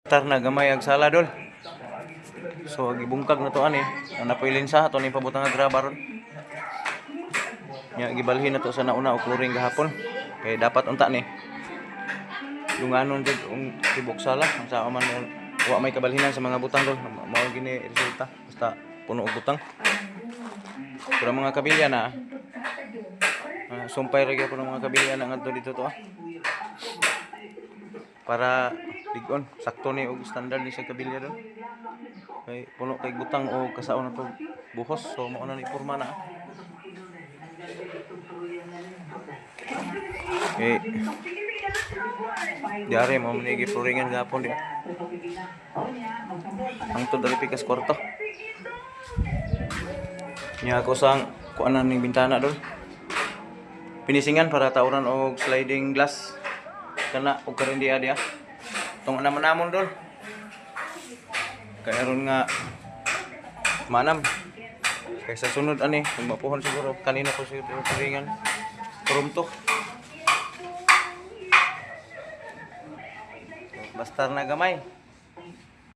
Tar na gamay ang sala, dol. So gibungkag na to ani. Ang napoy sa ato ni pabutang nga graba ron. Nya gibalhin na to sa nauna og flooring gahapon. Kay dapat unta ni. Lunganon jud ang tibok sala ang sa man wa may kabalhinan sa mga butang, dol. Mao gini resulta. Basta puno og butang. Pero ang mga kabilya na sumpay ra gyapon ang mga kabilya na ngadto dito to ah. Para ligon sakto ni og standard ni sa kabilya doon. Kay puno kay butang o kasaon na to buhos, so mao na ni porma na. Eh diare mo ni giploringan gapon di hangtod dali pikas kwarto nya. Ako sang kuanan ning bintana doon, pinisingan para tauran og sliding glass kana og karon diya diya tong naman namon dol, kay aron nga manam kay sa sunod ani kung mapuhon siguro kanina ko siguro turingan kurumto. Bastar na gamay.